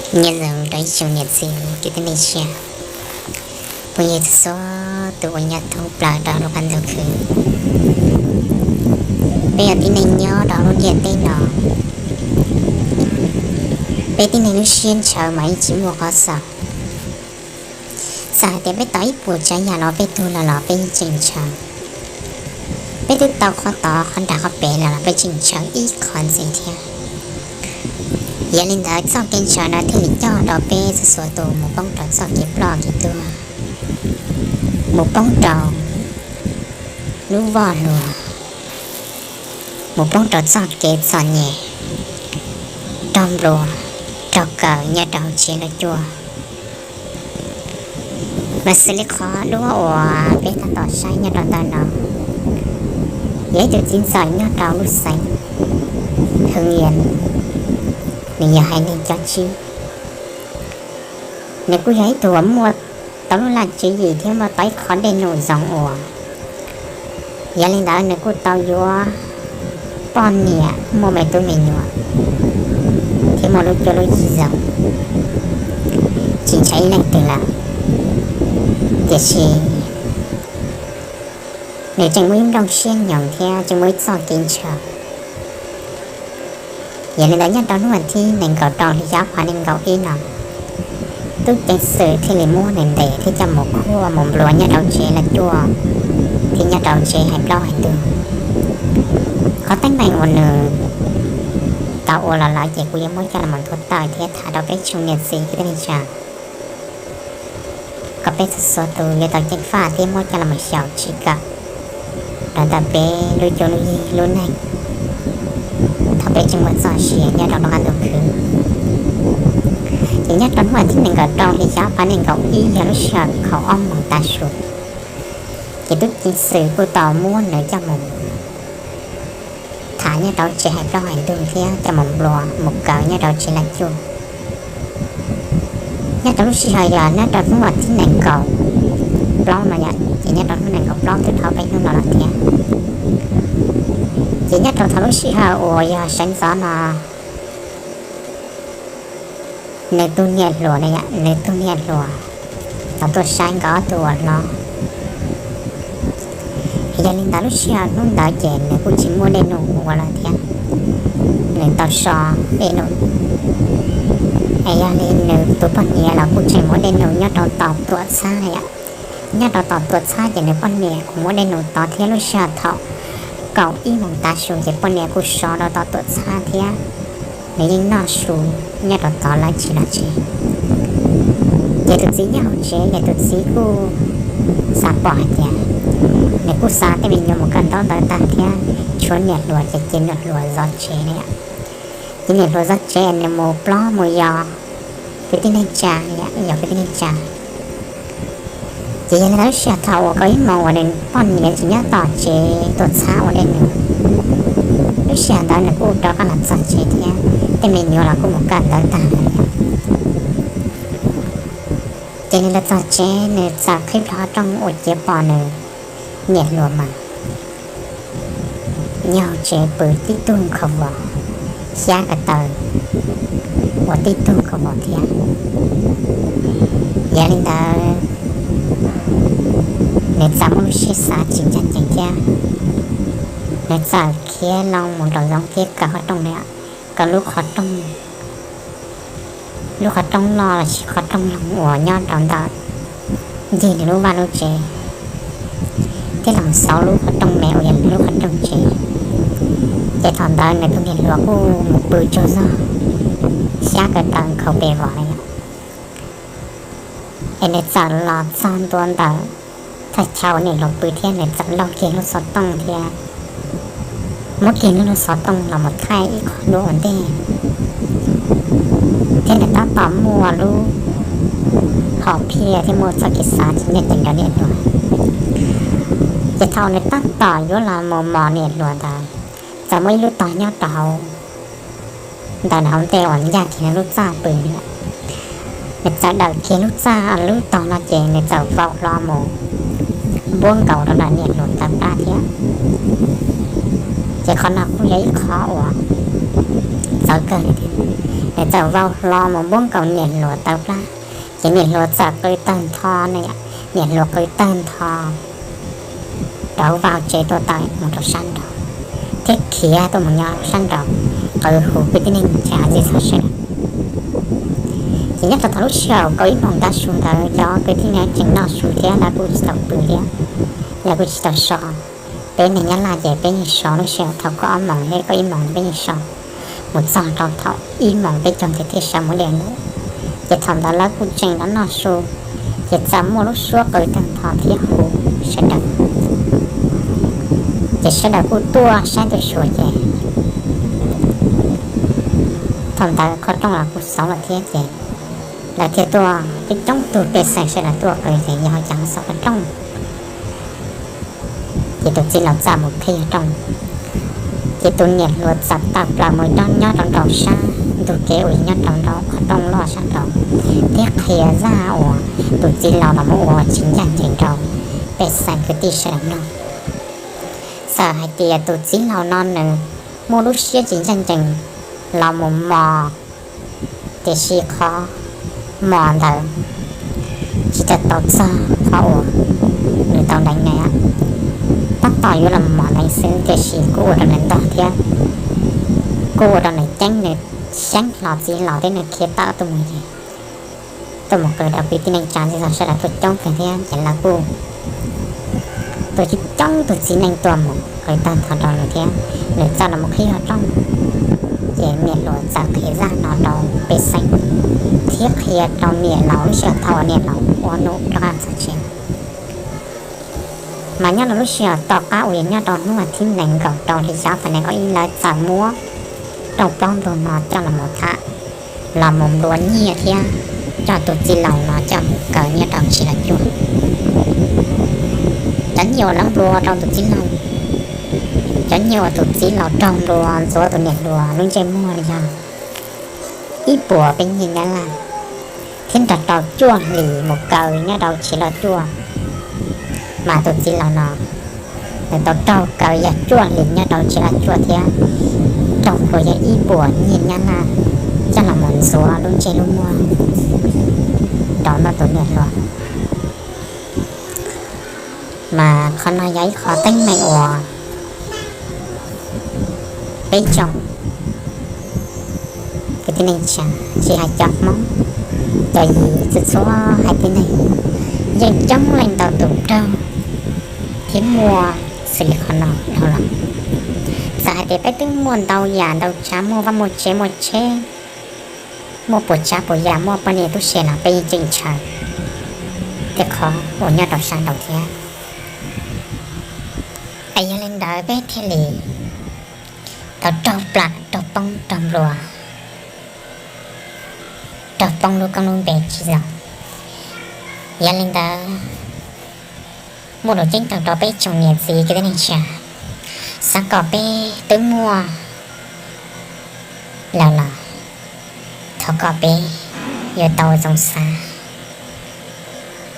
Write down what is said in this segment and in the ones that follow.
Nyob zoo rau ib tsoom niam txiv kwv tij neej tsa, phooj ywg txhua tus uas nyob thoob plaws rau lub qab ntuj khwb. Peb yog tib neeg nyob rau lub ntiaj teb no, peb tib neeg lub siab ntshaw mas yeej tsis muaj qhov xaus. Txawm hais tias peb tau ib puas tsav yam los peb tuag lawm los peb yeej tseem ntshaw. Peb twb tau qhov tod qhov nrag qhov pem lawm los peb tseem ntshaw ib qho ntxiv thiab. Yog li ntawd txoj kev ntshaw no thiaj li coj rau peb txhua txhua tus mus poob rau txoj kev ploj kev tuag, mus poob rau lub voj hlua, mus poob rau txoj kev txom nyem, raug nplua, raug kaw nyob rau hauv tsev loj cuaj. Mas xws li qhov duab uas peb tab tom saib nyob rau ntawm no, yog ib tug txiv ntxawm nyob rau lub xeev Hwv Yas, nws yog haiv neeg Cob Tsib. Nws kuj yog ib tug uas muaj tau lub laj tswv yim thiab muaj tau ib qho dej num zoo ua. Yog li ntawd nws kuj tau yuav poj niam, muaj me tub me nyuam, thiab muaj lub cuab lub yig zoo, tsis ntshai ib leej twg lawm. Tiam sis nws tseem muaj ib nplooj siab nyoos thiab tseem muaj ib txoj kev ntshaw. Yog li ntawd nyob rau hnub vas thib nees nkaum rau hli xyoo ob phav nees nkaum ib no, tub ceev xwm thiaj li muab nws ntes thiab coj mus kuaj mus nplua nyob rau tsev loj cuaj thiab nyob rau tsev hais plaub hais ntug. Qhov teeb meem uas nws tau ua los lawm ces kuv yuav muab coj los nthuav tawm thiab tham rau peb tsoom niam txiv kwv tij neej tsa kom peb txhua txhua tus yuav tau ceev faj thiab muab coj los xyaum tsis kawm rau ntawm peb lub cuab lub yig lub neej thaum peb tseem muaj txoj sia nyob rau lub qab ntuj khwb. Ces nyob rau hnub vas thib nees nkaum rau hli xyoo ob phav nees nkaum ib yog lub sij hawm khaum ob moos tav su, ces tub ceev xwm kuj tau muab nws coj mus tham nyob rau tsev hais plaub hais ntug thiab coj mus nplua mus kaw nyob rau tsev loj cuaj. Nyob rau lub sij hawm yog nyob rau hnub vas thib nees nkaum plaub no yom, ces nyob rau hnub nees nkaum plaub twb dhau peb hnub no lawm thiab. Ces nyob rau thaum lub sij hawm uas yog sawv ntxov no, nws tus niam hluas no yom, nws tus niam hluas tau tuaj saib nkawd ob tug uas hlob. Yog li ntawd lub sij hawm hnub ntawd ces nws kuj tsis muaj dej num ua lawm thiab, nws tau so dej num. Es yog li nws tus poj niam los kuj tseem muaj dej num nyob rau tom tuam txhab no yom. Nyob rau tom tuam txhab ces nws poj niam kuj muaj dej num tod thiab lub sij hawm thaum kaum ib moos tav su ces poj niam kuj so rau tom tuam txhab thiab nws yeej noj su nyob rau tod lawm tsis los tsis. Ces tus txiv nyob hauv tsev ces tus txiv kuj xav pom hais tias, nws kuj xa tej me nyuam mus kawm ntaub ntawv tag thiab tshuav niam hluas ces cia niam hluas zov tsev no yom. Ces niam hluas zov tsev nws mus plob mus yos kwv tij neej tsa, yog kwv tij neej tsa. Ces yog li ntawd lub sij hawm thaum uas kaum ib moos uas nws poj niam tseem nyob tom tsev tuam txhab ua dej num, lub sij hawm ntawd nws kuj rov qab los txog tsev thiab tej me nyuam los kuj mus kawm ntawv tag lawm. Ces nws los txog tsev nws txawm qhib plho qhov rooj ua ciav pom nws niam hluas mas nyob hauv tsev pw tib tug nkhaus vos, xyab ko taw ua tib tug nkhaus vos thiab. Yog li ntawd nws txawm muaj lub siab xav tsis ncaj ncees thiab, nws txawm khiav loo mus nraum zoov thiab kaw qhov rooj na, kaw lub qhov rooj, lub qhov rooj loj los sis qhov rooj loog uas nyob rau ntawm ncig nws lub vaj lub tsev, thiab los xauv lub qhov rooj me uas yog nws lub qhov rooj tsev. Ces thaum ntawd nws tus niam hluas kuj mus pw tsaug zog, xyab ko taw nkhaus pes vos lawm yom. Es nws txawm los txog ntua ntawm thaj chaw uas niam hluas pw thiab nws txawm lauj kiag lub xov tooj thiab muab kiag lub lub xov tooj los mus thaij ib qho duab ua ntej, thiab nws tab tom muaj lub hom phiaj thiab muaj txoj kev xav tsis ncaj ncees rau niam hluas. Ces thaum nws tab tom yuav los mus mos niam hluas ntawd, txawm muaj ib lub tog nyob rau hauv ntawm nws hauv ntej uas ncaj kiag nws lub txaj pw no. Nws txawm dawm kiag lub txaj lub tog no ces nws txawm vau hlo mus npuab nkaus rau ntawm niam hluas ntawd plab thiab. Ces qhov no kuj yog ib qho uas tawv kawg li thiab. Nws txawm vau hlo mus npuab nkaus niam hluas tawv plab, ces niam hluas txawm qw tawg ntho, niam hluas qw tawg ntho rau vau tsev tuaj tawm mus rau sab nraud, thiab khiav tuaj mus nyob sab nraud qw hu kwv tij neej tsa txiv txhua sawv daws. Ces nyob rau thaum lub sij hawm kaum ib moos tav su ntawd cov kwv tij neej tseem noj su thiab lawv kuj tsis tau pw thiab, lawv kuj tsis tau so. Peb neeg Nyab Laj ces peb yeej so lub sij hawm thaum kaum ob moos thiab kaum ib moos peb yeej so, mus txog rau thaum ib moos peb caug ntev thiaj sawv mus diam lawm. Ces thaum ntawd lawv kuj tseem noj su, ces txawm muaj lub suab qw tawg ntho thiab hu sawv daws, ces sawv daws kuj tuaj saib tuaj xyuas ces thaum ntawd qhov rooj los kuj xauv lawm thiab ces lawv thiaj tuaj, coob coob tug pej xeem sawv daws tuaj qw ces yog ua cas xauv qhov rooj. Ces tus txiv laus txawm mus qhib rooj, ces tus niam hluas txawm tawm plaws mus nyob rau nraum sab ntug kev uas yog nyob rau nraum qhov rooj loj sab nraud, thiab qhia zaj uas tus txiv laus los mus ua tsis ncaj ncees rau pej xeem kwv tij sawv daws mloog. Txawm hais tias tus txiv laus no nws muaj lub siab tsis ncaj ncees los mus mos, tiam sis qhov mos ntawd tsis tau txog qhov uas nws tau deev na, tab tom yuav los mos deev xwb, tiam sis kuj ua rau nws ntog thiab kuj ua rau nws ceeb, nws xyeeb hlo txiv laus thiab nws khiav tawm tuaj mus ces tuaj mus qw rau kwv tij neej tsa txiv txhua sawv daws tuaj coob kawg thiab ces lawv kuj tuaj coob coob tug txiv neej tuaj mus qw tawg ntho rau nws thiab nws txawm los mus qhib qhov rooj. Ces niam hluas txawm qhia zaj no rau pej xeem thiab qhia rau niam laus lub sij hawm thaum uas niam laus ua num rov qab txog tsev. Mas nyob rau lub sij hawm tom qab uas yog nyob rau hnub vas thib nees nkaum rau hli xyoo ob phav nees nkaum ib lawv txawm muab rooj plaub ntug no coj los mus tham, los mus nplua nyiaj thiab coj tus txiv laus no coj mus kaw nyob rau tsev los cuag. Cov nyiaj uas lawv nplua rau tus txiv laus, cov nyiaj uas tus txiv laus raug nplua ntxuav tus niam hluas lub ntsej muag li yog ib puas peb nyiaj Nyab Laj thiab nrog rau cuaj hlis mus kaw nyob rau tsev los cuag. Mas tus txiv laus no nws tau raug kaw yog cuaj hlis nyob rau tsev los cuag thiab raug nplua yog ib puas nyiaj Nyab Laj coj los mus ntxuav lub ntsej lub muag rau ntawm tus niam hluas. Mas qhov no yog ib qho teeb meem uas peb tsoom kwv tij neej tsa, tsis hais cov Hmoob, cov Yim, txhua txhua haiv tib neeg yeej coob leej ntau tus raug thiab muaj xws li qhov no dhau los. Txawm hais tias peb twb muaj ntau yam ntau tsav, muaj vaj muaj tsev, muaj tsheb, muaj puas tsav puas yam, muaj poj niam tub se los peb yeej tseem ntshaw tej qhov uas nyob rau sab nraud thiab. Es yog li ntawd peb thiaj li tau raug plam, raug poob, raug nplua, raug poob lub koob lub npe tsis zoo. Yog li ntawd muaj lus ceeb toom rau peb tsoom niam txiv kwv tij neej tsa, xav kom peb twb muaj lawm los thov kom peb yuav tau zoo xav,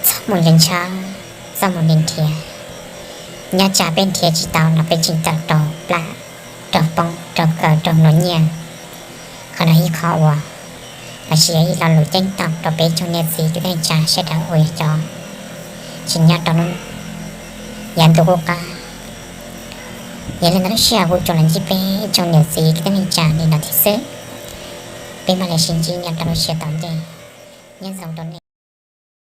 txhob mus ntshaw, txhob mus nrhiav. Nyob tsam peb nrhiav tsis tau los peb tseem tawm raug plam, raug poob, raug kaw, raug nplua nyiaj. Qhov no ib qho uas los sis yog ib lo lus ceeb toom rau peb tsoom niam txiv kwv tij neej tsa sawv daws uas yog cov tseem nyob rau lub yav ntuj qub qab. Yog li ntawd lub sij hawm kuv tsuas los ntsib peb tsoom niam txiv kwv tij neej tsa li no thiab xwb. Peb mam li sib ntsib nyob rau lub sij hawm tom ntej. Nyob zoo rau nej.